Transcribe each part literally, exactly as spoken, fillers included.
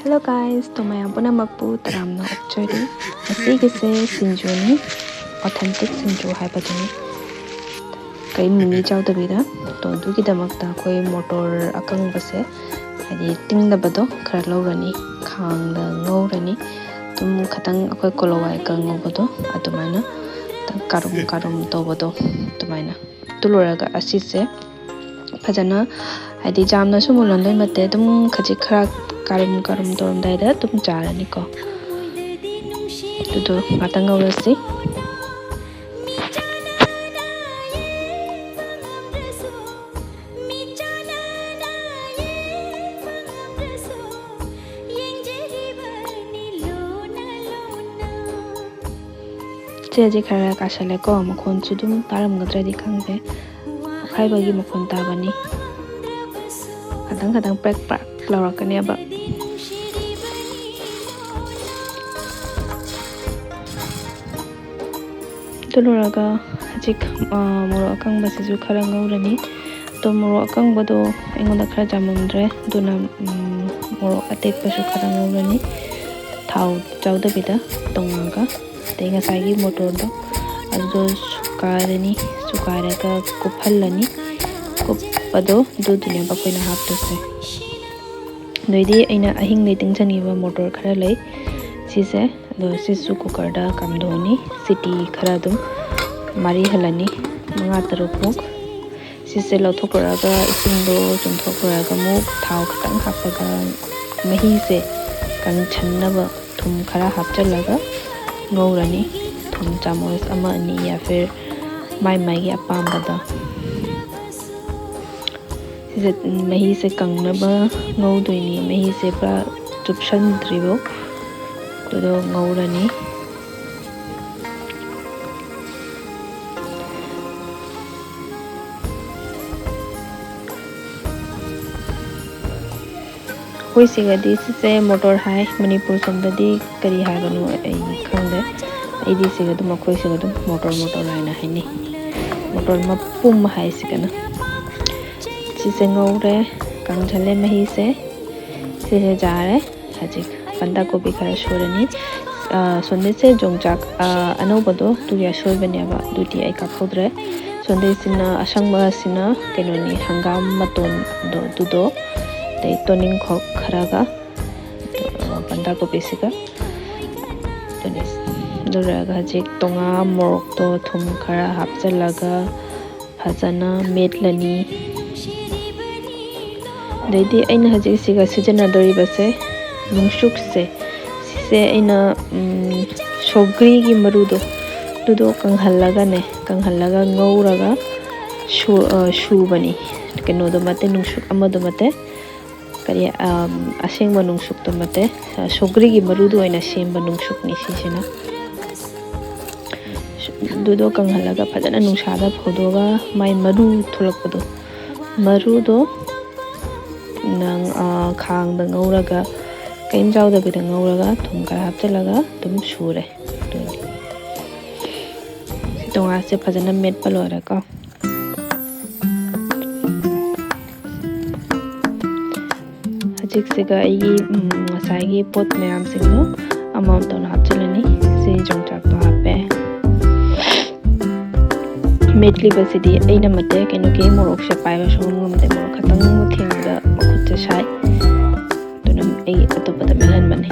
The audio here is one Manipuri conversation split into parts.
Hello guys, ꯇꯣ ꯃꯌꯥꯝ ꯄꯨꯝꯅꯃꯛꯄꯨ ꯇꯔꯥꯝꯅ ꯑꯣꯛꯆꯔꯤ꯫ ꯉꯁꯤꯒꯤꯁꯦ ꯁꯤꯡꯖꯨꯅꯤ, authentic ꯁꯤꯡꯖꯨ ꯍꯥꯏꯕꯗꯨꯅꯤ꯫ ꯀꯔꯤꯝ ꯃꯤꯃꯤ ꯆꯥꯎꯗꯕꯤꯗ꯫ ꯇꯣ ꯑꯗꯨꯒꯤꯗꯃꯛꯇ ꯑꯩꯈꯣꯏ ꯃꯣꯇꯣꯔ ꯑꯀꯪꯕꯁꯦ, ꯍꯥꯏꯗꯤ ꯇꯤꯡꯗꯕꯗꯣ, ꯈꯔ ꯂꯧꯔꯅꯤ, ꯈꯥꯡꯗ ꯉꯧꯔꯅꯤ꯫ ꯑꯗꯨꯝ ꯈꯇꯪ ꯑꯩꯈꯣꯏ ꯀꯣꯂꯣꯋꯥꯏꯒ ꯉꯧꯕꯗꯣ ꯑꯗꯨꯃꯥꯏꯅ, ꯈꯇꯪ ꯀꯥꯔꯨꯝ ꯀꯥꯔꯨꯝ ꯇꯧꯕꯗꯣ ꯑꯗꯨꯃꯥꯏꯅ꯫ ꯑꯗꯨ ꯂꯣꯏꯔꯒ ꯑꯁꯤꯁꯦ ꯐꯖꯅ, ꯍꯥꯏꯗꯤ ꯌꯥꯝꯅꯁꯨ ꯃꯨꯜꯍꯟꯗꯣꯏ ꯅꯠꯇꯦ, ꯑꯗꯨꯝ ꯈꯖꯤꯛ ꯈꯔ ꯀꯥꯔꯨꯝ ꯀꯥꯔꯨꯝ ꯇꯧꯔꯝꯗꯥꯏꯗ ꯑꯗꯨꯝ ꯆꯥꯔꯅꯤꯀꯣ꯫ ꯑꯗꯨꯗꯣ ꯉꯥꯛꯇꯪ ꯉꯧꯔꯁꯤ꯫ ꯁꯦ ꯍꯧꯖꯤꯛ ꯈꯔ ꯀꯥꯁꯜꯂꯦꯀꯣ, ꯃꯈꯣꯟꯁꯨ ꯑꯗꯨꯝ ꯇꯥꯔꯝꯒꯗ꯭ꯔꯗꯤ ꯈꯪꯗꯦ, ꯑꯣꯠꯈꯥꯏꯕꯒꯤ ꯃꯈꯣꯟ ꯇꯥꯕꯅꯤ꯫ ꯈꯇꯪ ꯈꯇꯪ ꯄ꯭ꯔꯦꯛ ꯄ꯭ꯔꯦꯛ ꯂꯥꯎꯔꯛꯀꯅꯦꯕ꯫ ꯑꯗꯨ ꯂꯣꯏꯔꯒ ꯍꯧꯖꯤꯛ, ꯑ, ꯃꯣꯔꯣꯛ ꯑꯀꯪꯕꯁꯤꯁꯨ ꯈꯔ ꯉꯧꯔꯅꯤ꯫ ꯑꯗꯣ ꯃꯣꯔꯣꯛ ꯑꯀꯪꯕꯗꯣ ꯑꯩꯉꯣꯟꯗ ꯈꯔ ꯆꯥꯃꯝꯗ꯭ꯔꯦ, ꯑꯗꯨꯅ, ꯎꯝ, ꯃꯣꯔꯣꯛ ꯑꯇꯦꯛꯄꯁꯨ ꯈꯔ ꯉꯧꯔꯅꯤ, ꯊꯥꯎ ꯌꯥꯎꯗꯕꯤꯗ ꯇꯣꯡꯉꯒ꯫ ꯑꯗꯩ ꯉꯁꯥꯏꯒꯤ ꯃꯣꯇꯣꯔꯗꯣ ꯑꯗꯨꯗꯣ ꯁꯨꯒꯥꯏꯔꯅꯤ, ꯁꯨꯒꯥꯏꯔꯒ ꯀꯨꯞꯍꯜꯂꯅꯤ꯫ ꯀꯨꯞꯄꯗꯣ ꯑꯗꯨꯗꯨꯅꯦꯕ ꯑꯩꯈꯣꯏꯅ ꯍꯥꯞꯇꯣꯏꯁꯦ꯫ ꯑꯗꯩꯗꯤ ꯑꯩꯅ ꯑꯍꯤꯡꯗꯩ ꯇꯤꯡꯁꯤꯟꯈꯤꯕ ꯃꯣꯇꯣꯔ ꯈꯔ ꯂꯩ, ꯁꯤꯁꯦ꯫ ꯑꯗꯣ ꯁꯤꯁꯨ ꯀꯨꯀꯔꯗ ꯀꯥꯝꯊꯣꯛꯑꯅꯤ, ꯁꯤꯇꯤ ꯈꯔ ꯑꯗꯨꯝ ꯃꯔꯤ ꯍꯜꯂꯅꯤ, ꯃꯉꯥ ꯇꯔꯨꯛꯃꯨꯛ꯫ ꯁꯤꯁꯦ ꯂꯧꯊꯣꯛꯈ꯭ꯔꯒ ꯏꯁꯤꯡꯗꯣ ꯆꯨꯝꯊꯣꯛꯈ꯭ꯔꯒ ꯑꯃꯨꯛ ꯊꯥꯎ ꯈꯤꯇꯪ ꯍꯥꯞꯄꯒ ꯃꯍꯤꯁꯦ ꯀꯪꯁꯟꯅꯕ ꯊꯨꯝ ꯈꯔ ꯍꯥꯞꯆꯤꯜꯂꯒ ꯉꯧꯔꯅꯤ꯫ ꯊꯨꯝ ꯆꯥꯃꯁ ꯑꯃ ꯑꯅꯤ ꯌꯥ ꯐꯤꯔ ꯃꯥꯏ ꯃꯥꯏꯒꯤ ꯑꯄꯥꯝꯕꯗ꯫ ꯁꯤꯁꯦ ꯃꯍꯤꯁꯦ ꯀꯪꯅꯕ ꯉꯧꯗꯣꯏꯅꯤ꯫ ꯃꯍꯤꯁꯦ ꯄꯨꯔꯥ ꯆꯨꯞꯁꯟꯗ꯭ꯔꯤꯕꯧ ꯑꯗꯨꯗꯣ ꯉꯧꯔꯅꯤ꯫ ꯑꯩꯈꯣꯏ ꯁꯤꯒꯗꯤ ꯁꯤꯁꯦ ꯃꯣꯇꯣꯔ ꯍꯥꯏ, ꯃꯅꯤꯄꯨꯔ ꯁꯣꯝꯗꯗꯤ ꯀꯔꯤ ꯍꯥꯏꯕꯅꯣ ꯑꯩ ꯈꯪꯗꯦ꯫ ꯑꯩꯗꯤ ꯁꯤꯒ ꯑꯗꯨꯝ, ꯑꯩꯈꯣꯏ ꯁꯤꯒ ꯑꯗꯨꯝ ꯃꯣꯇꯣꯔ, ꯃꯣꯇꯣꯔ ꯍꯥꯏꯅ ꯍꯥꯏꯅꯩ꯫ ꯃꯣꯇꯣꯔ ꯃꯄꯨꯝ ꯍꯥꯏꯁꯤꯒꯅ꯫ ꯁꯤꯁꯦ ꯉꯧꯔꯦ, ꯀꯪꯁꯜꯂꯦ ꯃꯍꯤꯁꯦ꯫ ꯁꯤꯁꯦ ꯌꯥꯔꯦ꯫ ꯍꯧꯖꯤꯛ ꯕꯟꯗꯥ ꯀꯣꯕꯤ ꯈꯔ ꯁꯣꯏꯔꯅꯤ꯫ ꯑ, ꯁꯣꯟꯗꯩꯁꯦ ꯌꯣꯡꯆꯥꯛ, ꯑ, ꯑꯅꯧꯕꯗꯣ ꯑꯗꯨꯒꯤ ꯑꯁꯣꯏꯕꯅꯦꯕ, ꯑꯗꯨꯗꯤ ꯑꯩ ꯀꯥꯞꯍꯧꯗ꯭ꯔꯦ꯫ ꯁꯣꯟꯗꯩꯁꯤꯅ, ꯑꯁꯪꯕꯁꯤꯅ ꯀꯩꯅꯣꯅꯤ, ꯍꯪꯒꯥꯝ ꯃꯇꯣꯟꯗꯣ ꯑꯗꯨꯗꯣ, ꯑꯗꯩ ꯇꯣꯅꯤꯡꯈꯣꯛ ꯈꯔꯒ, ꯑ, ꯕꯟꯗꯥ ꯀꯣꯕꯤꯁꯤꯒ꯫ ꯑꯗꯨꯅꯤ꯫ ꯑꯗꯨ ꯂꯣꯏꯔꯒ ꯍꯧꯖꯤꯛ ꯇꯣꯉꯥ ꯃꯣꯔꯣꯛꯇꯣ ꯊꯨꯝ ꯈꯔ ꯍꯥꯞꯆꯤꯜꯂꯒ ꯐꯖꯅ ꯃꯦꯠꯂꯅꯤ꯫ ꯑꯗꯩꯗꯤ ꯑꯩꯅ ꯍꯧꯖꯤꯛ ꯁꯤꯒ ꯁꯤꯖꯤꯟꯅꯗꯣꯔꯤꯕꯁꯦ ꯅꯨꯡꯁꯨꯛꯁꯦ, ꯁꯤꯁꯦ ꯑꯩꯅ, ꯎꯝ, ꯁꯧꯒ꯭ꯔꯤꯒꯤ ꯃꯔꯨꯗꯣ, ꯑꯗꯨꯗꯣ ꯀꯪꯍꯜꯂꯒꯅꯦ, ꯀꯪꯍꯜꯂꯒ ꯉꯧꯔꯒ ꯁꯨ-, ꯑ, ꯁꯨꯕꯅꯤ꯫ ꯀꯩꯅꯣꯗꯣ ꯅꯠꯇꯦ, ꯅꯨꯡꯁꯨꯛ ꯑꯃꯗꯣ ꯅꯠꯇꯦ꯫ ꯀꯔꯤ, ꯑꯝ, ꯑꯁꯦꯡꯕ ꯅꯨꯡꯁꯨꯛꯇꯣ ꯅꯠꯇꯦ, ꯁꯧꯒ꯭ꯔꯤꯒꯤ ꯃꯔꯨꯗꯨ ꯑꯣꯏꯅ ꯁꯦꯝꯕ ꯅꯨꯡꯁꯨꯛꯅꯤ ꯁꯤꯁꯤꯅ꯫ ꯑꯗꯨꯗꯣ ꯀꯪꯍꯜꯂꯒ ꯐꯖꯅ ꯅꯨꯡꯁꯥꯗ ꯐꯧꯗꯣꯛꯑꯒ ꯃꯥꯏ ꯃꯔꯨ ꯊꯣꯛꯂꯛꯄꯗꯣ, ꯃꯔꯨꯗꯣ ꯅꯪ, ꯑ, ꯈꯥꯡꯗ ꯉꯧꯔꯒ, ꯀꯔꯤꯝ ꯌꯥꯎꯗꯕꯤꯗ ꯉꯧꯔꯒ ꯊꯨꯝ ꯈꯔ ꯍꯥꯞꯆꯤꯜꯂꯒ ꯑꯗꯨꯝ ꯁꯨꯔꯦ꯫ ꯑꯗꯨꯅꯤ꯫ ꯁꯤ ꯇꯣꯉꯥꯟꯁꯦ ꯐꯖꯅ ꯃꯦꯠꯄ ꯂꯣꯏꯔꯦꯀꯣ꯫ ꯍꯧꯖꯤꯛꯁꯤꯒ ꯑꯩꯒꯤ, ꯎꯝ, ꯉꯁꯥꯏꯒꯤ ꯄꯣꯠ ꯃꯌꯥꯝꯁꯤꯡꯗꯣ ꯑꯃꯃꯝꯇ ꯑꯣꯏꯅ ꯍꯥꯞꯆꯤꯜꯂꯅꯤ꯫ ꯁꯤ ꯌꯣꯡꯆꯥꯛꯇꯣ ꯍꯥꯞꯄꯦ꯫ ꯃꯦꯠꯂꯤꯕꯁꯤꯗꯤ ꯑꯩꯅ ꯃꯠꯇꯦ, ꯀꯩꯅꯣꯒꯤ ꯃꯣꯔꯣꯛꯁꯦ ꯄꯥꯏꯕ ꯁꯨꯡꯉꯝ ꯉꯝꯗꯦ꯫ ꯃꯣꯔꯣꯛ ꯈꯛꯇꯪ ꯊꯦꯡꯕꯗ ꯃꯈꯨꯠꯁꯦ ꯁꯥꯏ꯫ ꯑꯗꯨꯅ ꯑꯩ ꯑꯇꯣꯞꯄꯗ ꯃꯦꯠꯍꯟꯕꯅꯦ꯫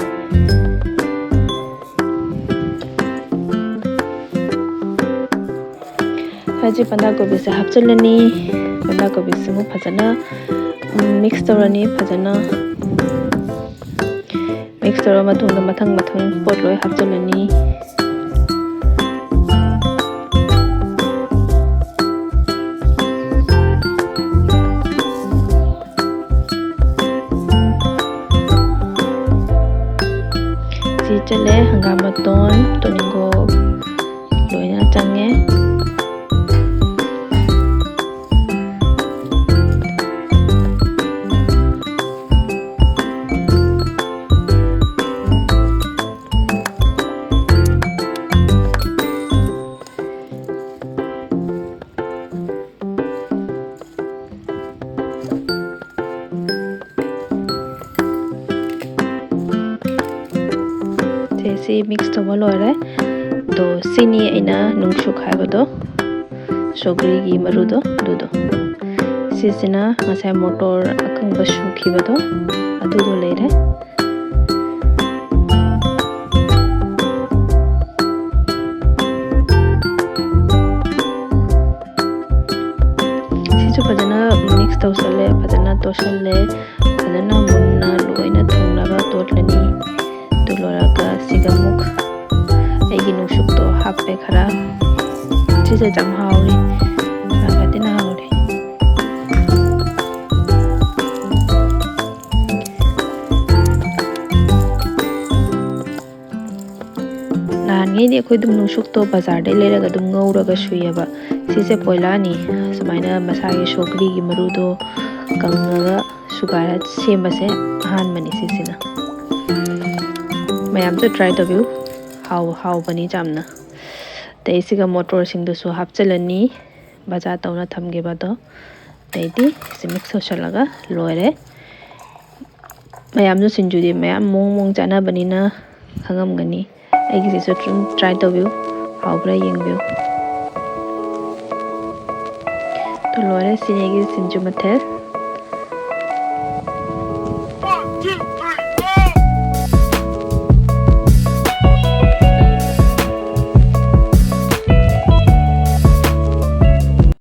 ꯍꯧꯖꯤꯛ ꯕꯟꯗꯥ ꯀꯣꯕꯤꯁꯦ ꯍꯥꯞꯆꯤꯜꯂꯅꯤ꯫ ꯕꯟꯗꯥ ꯀꯣꯕꯤꯁꯤꯕꯨ ꯐꯖꯅ, ꯎꯝ, ꯃꯤꯛꯁ ꯇꯧꯔꯅꯤ꯫ ꯐꯖꯅ ꯃꯤꯛꯁ ꯇꯧꯔ ꯃꯇꯨꯡꯗ ꯃꯊꯪ ꯃꯊꯪ ꯄꯣꯠ ꯂꯣꯏ ꯍꯥꯞꯆꯤꯜꯂꯅꯤ꯫ ꯁꯤ ꯆꯠꯂꯦ, ꯍꯪꯒꯥꯝ ꯃꯇꯣꯟ, ꯇꯣꯅꯤꯡꯈꯣꯛ ꯂꯣꯏꯅ ꯆꯪꯉꯦ꯫ ꯁꯤ ꯃꯤꯛꯁ ꯇꯧꯕ ꯂꯣꯏꯔꯦ꯫ ꯑꯗꯣ ꯁꯤꯅꯤ ꯑꯩꯅ ꯅꯨꯡꯁꯨꯛ ꯍꯥꯏꯕꯗꯣ, ꯁꯧꯒ꯭ꯔꯤꯒꯤ ꯃꯔꯨꯗꯣ, ꯑꯗꯨꯗꯣ꯫ ꯁꯤꯁꯤꯅ ꯉꯁꯥꯏ ꯃꯣꯇꯣꯔ ꯑꯀꯪꯕ ꯁꯨꯈꯤꯕꯗꯣ, ꯑꯗꯨꯗꯣ ꯂꯩꯔꯦ꯫ ꯁꯤꯁꯨ ꯐꯖꯅ ꯃꯤꯛꯁ ꯇꯧꯁꯜꯂꯦ, ꯐꯖꯅ ꯇꯣꯠꯁꯜꯂꯦ, ꯐꯖꯅ ꯃꯨꯟꯅ ꯂꯣꯏꯅ ꯊꯨꯡꯅꯕ ꯇꯣꯠꯂꯅꯤ꯫ ꯑꯗꯨ ꯂꯣꯏꯔꯒ ꯁꯤꯗ ꯑꯃꯨꯛ ꯑꯩꯒꯤ ꯅꯨꯡꯁꯨꯛꯇꯣ ꯍꯥꯞꯄꯦ ꯈꯔ꯫ ꯁꯤꯁꯦ ꯌꯥꯝ ꯍꯥꯎꯔꯤ, ꯌꯥꯝ ꯊꯤꯅ ꯍꯥꯎꯔꯤ꯫ ꯅꯍꯥꯟꯉꯩꯗꯤ ꯑꯩꯈꯣꯏ ꯑꯗꯨꯝ ꯅꯨꯡꯁꯨꯛꯇꯣ ꯕꯖꯥꯔꯗꯩ ꯂꯩꯔꯒ ꯑꯗꯨꯝ ꯉꯧꯔꯒ ꯁꯨꯏꯌꯦꯕ꯫ ꯁꯤꯁꯦ ꯄꯣꯏꯂꯥꯅꯤ꯫ ꯁꯨꯃꯥꯏꯅ ꯃꯁꯥꯒꯤ ꯁꯧꯒ꯭ꯔꯤꯒꯤ ꯃꯔꯨꯗꯣ ꯀꯪꯉꯒ ꯁꯨꯒꯥꯏꯔ ꯁꯦꯝꯕꯁꯦ ꯑꯍꯥꯟꯕꯅꯤ ꯁꯤꯁꯤꯅ꯫ ꯃꯌꯥꯝꯁꯨ ꯇ꯭ꯔꯥꯏ ꯇꯧꯕꯤꯌꯨ, ꯍꯥꯎ ꯍꯥꯎꯕꯅꯤ ꯌꯥꯝꯅ꯫ ꯑꯗꯩ ꯁꯤꯒ ꯃꯣꯇꯣꯔꯁꯤꯡꯗꯨꯁꯨ ꯍꯥꯞꯆꯤꯜꯂꯅꯤ, ꯕꯖꯥꯔ ꯇꯧꯅ ꯊꯝꯈꯤꯕꯗꯣ꯫ ꯑꯗꯩꯗꯤ ꯁꯤ ꯃꯤꯛꯁ ꯇꯧꯁꯜꯂꯒ ꯂꯣꯏꯔꯦ꯫ ꯃꯌꯥꯝꯁꯨ ꯁꯤꯡꯖꯨꯗꯤ ꯃꯌꯥꯝ ꯃꯑꯣꯡ ꯃꯑꯣꯡ ꯆꯥꯅꯕꯅꯤꯅ ꯈꯪꯉꯝꯒꯅꯤ꯫ ꯑꯩꯒꯤꯁꯤꯁꯨ ꯑꯗꯨꯝ ꯇ꯭ꯔꯥꯏ ꯇꯧꯕꯤꯌꯨ, ꯍꯥꯎꯕ꯭ꯔꯥ ꯌꯦꯡꯕꯤꯌꯨ꯫ ꯑꯗꯨ ꯂꯣꯏꯔꯦ, ꯁꯤꯅꯤ ꯑꯩꯒꯤ ꯁꯤꯡꯖꯨ ꯃꯊꯦꯜ꯫